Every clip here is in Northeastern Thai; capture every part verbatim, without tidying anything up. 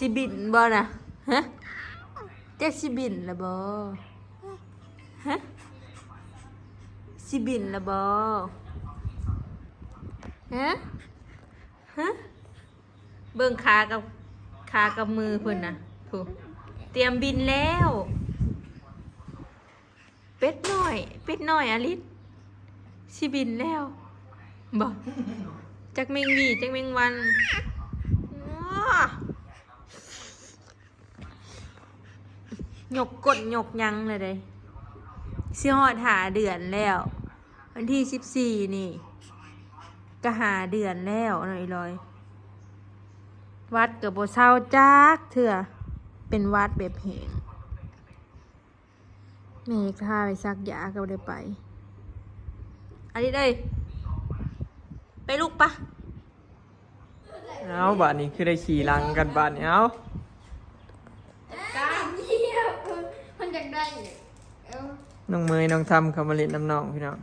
สิบินบ่นะ ฮะ จักสิบินละบ่ ฮะ สิบินละบ่ ฮะ ฮะ เบิ่งขากับ ขากับมือเพิ่นนะ ผู้ เตรียมบินแล้ว เป็ดน้อย เป็ดน้อยอลิส สิบินแล้ว บ่ จักแมงวี จักแมงวัน อ้อ ยกก้นยกหยังเลยเด้ สิฮอดห้าเดือนแล้ว วันที่สิบสี่นี่ ก็ห้าเดือนแล้วเนาะอีหลอย หวัดก็บ่เซาจักเทื่อ เป็นหวัดแบบแห้ง แม่ก็พาไปซักยาก็บ่ได้ไป อลิสเอ้ย ไปลูกปะ เอาบาดนี้คือได้ขี่หลังกันบาดนี้ เอา การเยี่ยมมันอยากได้เนี่ยเออ น้องเมยน้องทำเขามาเล่นน้ำน้องพี่น้อง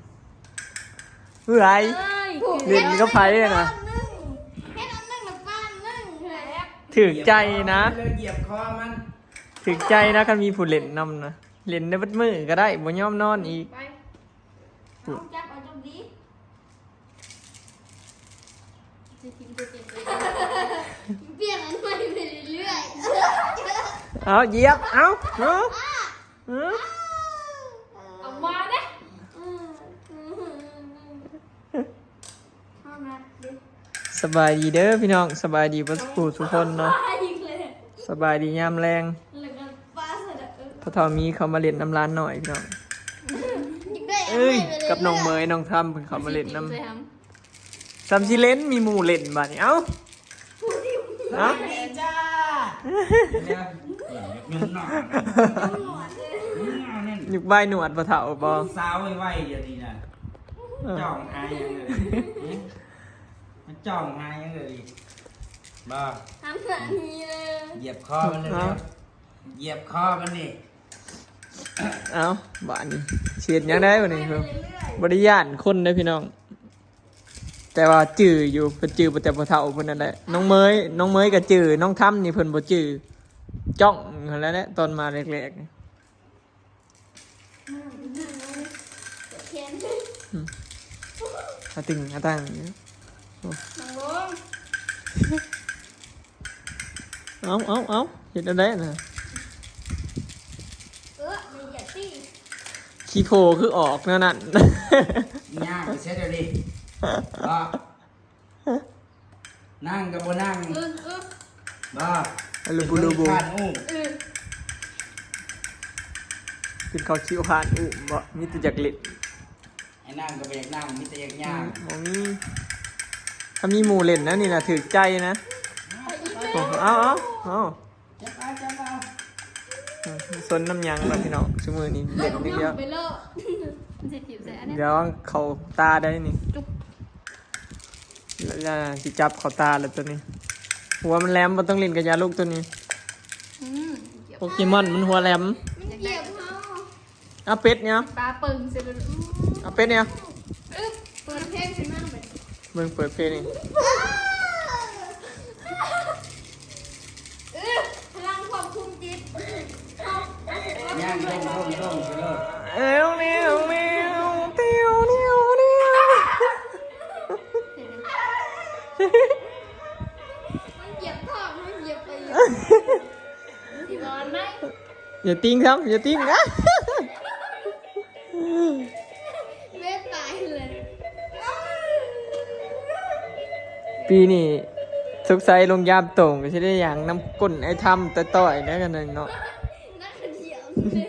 เฮ้ย เอ้ย เล่นก็ไผอะนะ เฮ็ดอันหนึ่งแล้วป้าอันหนึ่งเลย ถือใจนะ เลยเหยียบคอมัน ถือใจนะ คันมีผู้เล่นนำนะ เล่นได้เบัดมือก็ได้ บ่ยอมนอนอีก ไปเอาจับเอาจับดีจะกินตัวเต็มเลยเปลี่ยนอันใหม่ไปเรื่อย เอาเหยียบ เอาเอาเอา ๆเอามาเนี่ยเอามาดิ สบายดีเด้อพี่น้อง สบายดีเบัดสุขทุกคนเนาะ ป้าอีกเลย สบายดียามแลง แล้วก็ป้าใส่ละเออ พ่อเฒ่ามีเขามาเล่นน้ำร้านหน่อยพี่น้อง อยากได้อัน เอ้ย ใหม่ไปเรื่อยๆ กับน้องเมยน้องทำเพิ่นเขามาเล่นน้ำ ใส่หำ ซ้ำสิเล่นมีหมู่เล่นบาดนี้ เอ้า เอ้า ดีจ้าเนี่ยเงินหน่อย ยุกใบหนวดพ่อเฒ่าบ่ สาวไวๆอย่างนี้นะจ้องหายยังเลยมันจ้องหายยังเลยบ้า ทำแบบนี้เลย เหยียบคอมันเลยเหยียบคอมันนี่ เอ้าบาดนี้เสียดยังได้บาดนี้ครับ บ่ได้ย่านคนเด้อพี่น้อง แต่ว่าจื่ออยู่ เพิ่นจื่อแต่พ่อเฒ่าเพิ่นนั่นแหละ น้องเมย น้องเมยก็จื่อ น้องทำนี่เพิ่นบ่จื่อ จ้องหั้นแหล้วแหละ ตอนมาแรกๆนี่ แขน อืมหาตึงหาตั้งอยู่ นั่งลง เอาเอาเอาเฮ็ดจั่งใดนะ เออไม่เหยียดสิ ขี้โพคือออกแนวนั้น ย่างไปเช็ดเลยดิก็นั่งกับบ่นั่ง เออเออ บ่ ลูบูลูบู ผ่านอู้ เออ กินข้าวคิวหานอุ้มบ่ มีแต่อยากเล่น ไอ้นั่งก็บ่อยากนั่งมีแต่อยากย่าง บ่มี ถ้ามีหมู่เล่นนะนี่นะถือใจนะ เอาเอาเอา จับเอาจับเอา สนน้ำยังล่ะพี่น้อง ซุมื้อนี้เล่นนิดเดียว ไปโลดมันจะถีบใส่อันนี้ เดี๋ยวเขาตาได้นี่ จุ๊บ แล้วสิจับเขาตาแล้วตัวนี้ หัวมันแหลม บ่ต้องเล่นกับยาลูกตัวนี้ อืม โปเกมอนมันหัวแหลม มันเหยียบเขา เอาเป็ดเนี่ย ปลาเปิงเสร็จแล้ว เอาเป็ดเนี่ย อึ๊บเปิดเพลงขึ้นมาแบบ เบิ่งเปิดเพลงนี่ อึ๊บพลังควบคุมจิต ย่างท่องท่องท่องไปเลย เอวเนียวเนียวเตียวเนียวเนียว มันเหยียบท้องมันเหยียบไปสินอนไหม อย่าติ้งครับ อย่าติ้งนะ เว็บตายเลย ปีนี้สงสัยลงยามโต่งก็สิได้หยังนำก้นไอ้ทำต่อยๆนะกันหนึ่งเนาะ นักเขียนเลย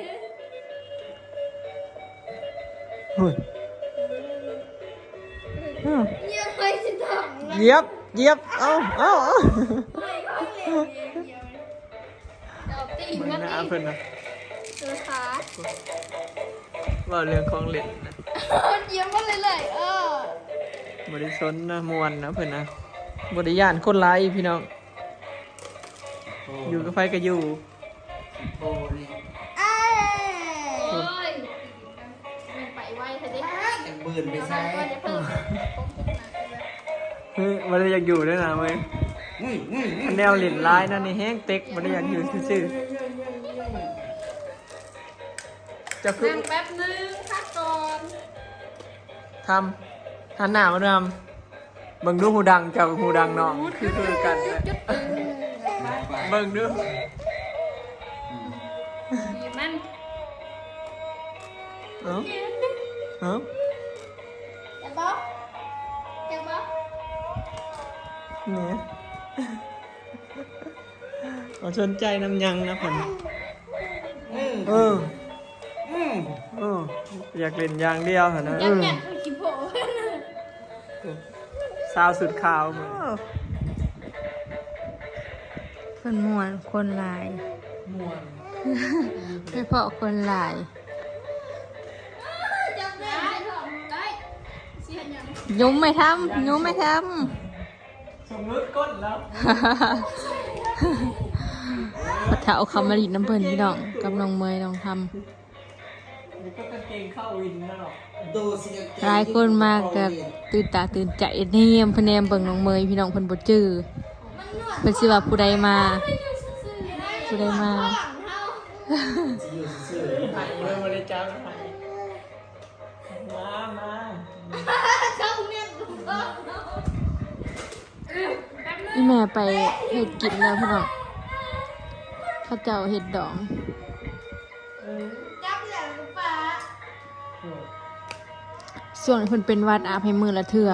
เฮ้ย เยี่ยมไปสิทองนะ เหยียบเหยียบ เอาเอาเอา ไม่ก็เลยเดียวเดี๋ยวตี เบิ่ง มัน หน้า อีก เพิ่นนะ เจอขา เว้าเรื่องของเล่นนะ เยี่ยมมันเลยเลยเออ บ่ได้สนนะ ม่วนนะเพิ่นนะ บ่ได้ย่านคนหลายพี่น้อง โอ้ อยู่กับไผก็อยู่ โอ้นี่ เอ้ยโอ้ยมันไปไวเธอดิ จักบืนไป เอา ใส่ ไปก่อนจะเพิ่ม เฮ้ยบ่ได้อยากอยู่ด้วยนะเว้ย แนวเล่นหลายนั่นนี่แฮงเต็กบ่ได้อยากอยู่ซื่อๆ เจ้าคือ นั่งแป๊บนึงพักก่อน ทำ หันหน้ามาดูทำ เบิ่งดูฮูดังเจ้ากับฮูดังน้อง คือคือกันเลย เบิ่งดู มัน เอ้า เอ้า จะบอก จะบอก เนี่ย บ่สนใจนำหยังนะเพิ่น อืม เออ อืม เออ อยากเล่นอย่างเดียวหั่นนะ อยาก เออ อยากขี้โพด สาวสุดขาว เพิ่นม่วนคนหลาย ม่วน ไปพ้อคนหลาย จับได้ ได้ เสียหยัง ยุ้มไม่ทำ ยุ้มไม่ทำ สมมุติก้นแล้ว ปะเถาเขามาหลินน้ำเพิ่นพี่น้อง กับน้องเมยน้องทำ นี่ก็กางเกงเข้าวินแล้วหรอ หลายคนมาก็ตื่นตาตื่นใจ เอ็ดเนียมพะแนมเบิ่งน้องเมยพี่น้องเพิ่นบ่จื้อ เพิ่นสิว่าผู้ใดมา ผู้ใดมา สิอยู่ซื่อๆ เริ่มมาเลยจ้า มา มา อีแม่ไปเฮ็ดกินแล้วพี่น้อง เขาเจ้าเฮ็ดดอง ช่วงนี้เพิ่นเป็นหวัด อาบให้มื้อละเทื่อ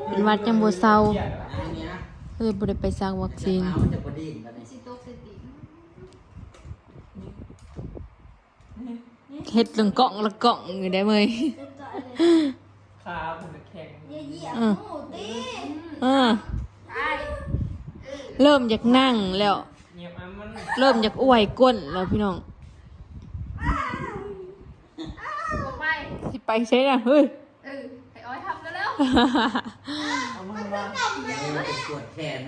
เป็นหวัดยังบ่เซา เลยบ่ได้ไปสักวัคซีน เฮ็ดเรื่องกล่องละกล่องอยู่ได้เมย ขาผมแข็ง อย่าเหยียบ เออ หมูติ เออ ไป เริ่มอยากนั่งแล้ว เหยียบอันมัน เริ่มอยากอ้วยก้นแล้วพี่น้อง ไป สิไปใช่นะ เฮ้ย เออ ให้อ้อยทำกันแล้ว เอามือมา เดี๋ยวมันจะปวดแขน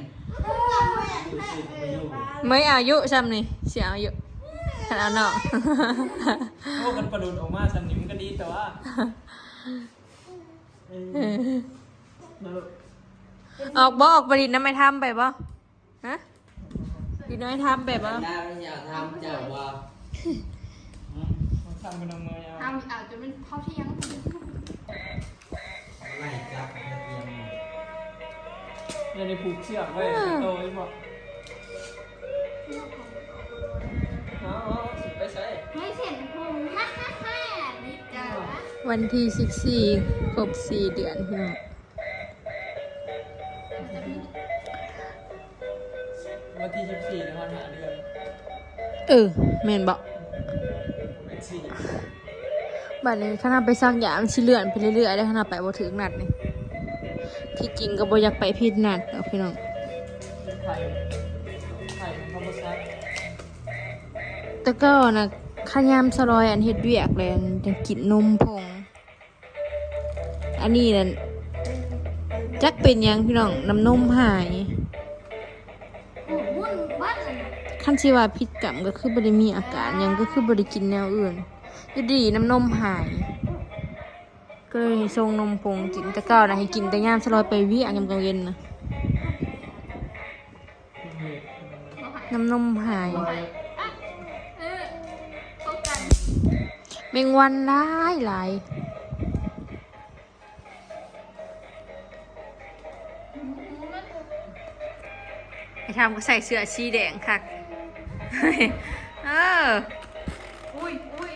ไม่อายุซ้ำนี่ เสียอายุ ขนาดน้อง โอ้ กันประดุดออกมาซ้ำนี่มันก็ดีแต่ว่า เออ ออกบ่ ออกไปดินน้ำไม่ทำไปบ่ ฮะ พี่น้อยทำแบบว่า หน้าไม่อยากทำเจ้าบ่ ทำเป็นเอามือเอา ทำเอาจนเป็นข้าวเที่ยง ไล่จับไปเที่ยง เนี่ยได้ผูกเชือกไว้ เออ โตไว้บอก เอาเอาสิไปใส่ ไม่เสร็จผมฮ่าฮ่าฮ่านี่จ้า วันที่สิบสี่ ครบสี่เดือนพี่น้อง วันที่สิบสี่ ในวันหาเดือน เออ แม่นบ่ แม่นสิ บัดนี้คันเฮาไปสักยามันสิเลื่อนไปเรื่อยๆ แล้วคันเฮาไปบ่ถึงนัดนี่ ที่จริงก็บ่อยากไปผิดนัดดอกพี่น้อง ไข่ ไข่มันก็บ่ซัก แต่ก่อนน่ะ ขะยามสลอยอันเฮ็ดเวียกเลย จั่งกินนมผง อันนี้นั่น จักเป็นหยังพี่น้อง น้ำนมหาย โอ้ วุ่นบ้านเลยนะ คันสิว่าผิดกรรมก็คือบ่ได้มีอาการหยัง ก็คือบ่ได้กินแนวอื่น อยู่ดีน้ำนมหาย ก็เลยส่งนมผงกิน แต่เก่าน่ะให้กินแต่ยามสลอยไปเวียก ยามกลางเว็นน่ะ น้ำนมหาย เออ พบกัน แมงวันหลายหลาย ไอ้ทำก็ใส่เสื้อสีแดงคัก เออ อุ้ย อุ้ย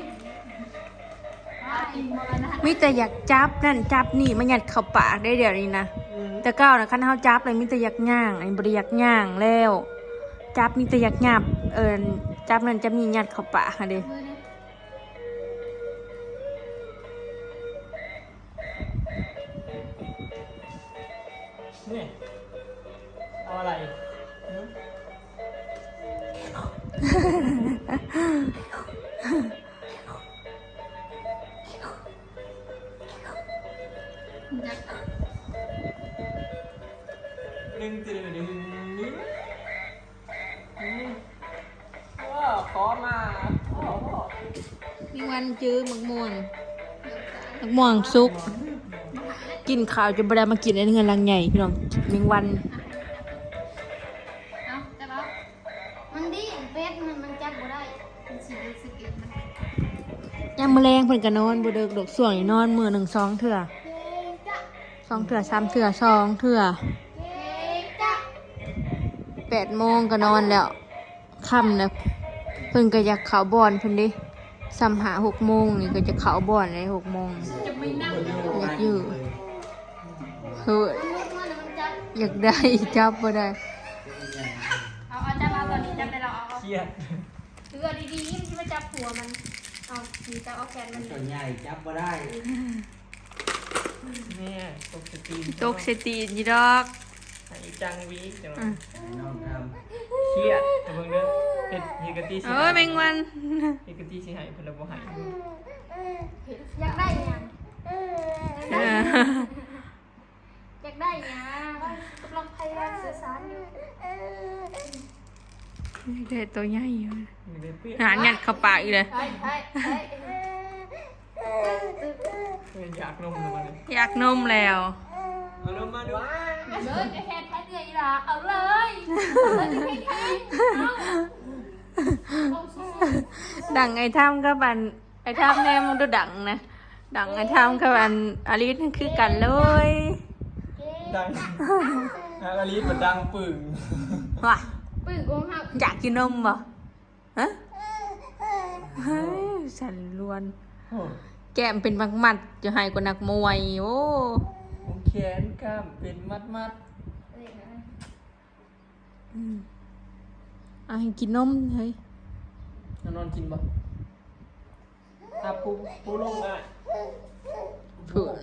มีแต่อยากจับนั่นจับนี่มายัดเข้าปากได้เดี๋ยวนี้นะ อืม แต่เก่านะคันเฮาจับเลยมีแต่อยากย่าง อันนี้บ่ได้อยากย่างแล้ว จับมีแต่อยากหยับ เอิ้นจับนั่นจับนี่ยัดเข้าปากหั่นเด้ เนี่ย เอาอะไร หือ ดึง ดึง ดึง ดึง อืม ว้าว ขอมา โอ้โห มีวันจื้อมะม่วง มะม่วงสุก กินข้าวจนบ่ได้มากินในเฮือนหลังใหญ่พี่น้อง แมงวัน ยามมื้อแลงเพิ่นก็นอนบ่เดิกดอก ช่วงนี้นอนมื้อหนึ่งสองเทื่อ สองเทื่อ สามเทื่อ สองเทื่อ แปดโมงก็นอนแล้ว ค่ำแล้ว เพิ่นก็อยากเข้าบ่อนเพิ่นเด้ ส่ำห้าหกโมงนี่ก็จะเข้าบ่อนเลย หกโมง อยากอยู่ เฮ้ย อยากได้ จับบ่ได้ เอาเอาจับเอาตอนนี้จับได้แล้วเอาเอา เครียด ถือเอาดีๆมันที่มาจับหัวมันเอาดีจับเอาแขนมัน ตัวใหญ่จับบ่ได้ แม่ตกสติ ตกใส่ตีนอยู่ดอก หายจังวีจัง อืม ให้น้องท เครียดแต่เบิ่งเด้อเฮ็ดเฮ็ดกะตี้สิ เออแมงวัน เฮ็ดกะตี้สิหายเพิ่นละบ่หาย อยากได้หยัง เออ อยากได้หยังกำลังพยายามสื่อสารอยู่ ได้ตัวใหญ่อยู่ มันเลยเปี้ย หางัดเข้าปากอีกเลย เฮ้ยเฮ้ยเฮ้ย เอออยากนมเลยมัน อยากนมแล้ว เอานมมาดู เลยจะแค่แค่เดือนอีหล่าเอาเลยเลยจะแค่แค่เอาเอาสู้ๆ ดังไอ้ทามกับอันไอ้ทามแน่มันดูดังนะ ดังไอ้ทามกับอันอลิสนั่นคือกันเลย ดังอาลีมันดังปึ่ง ว่ะ ปึ้งกงหัก อยากกินนมบ่ฮะเฮ้ยสันลวน โอ้ แก้มเป็นมัดๆจะหายกว่านักมวยโอ้ วงแขนกล้ามเป็นมัดมัด อืมเอาให้กินนมเฮ้ย นอนกินบ่อ่ะปูปูลงอ่ะ ถูก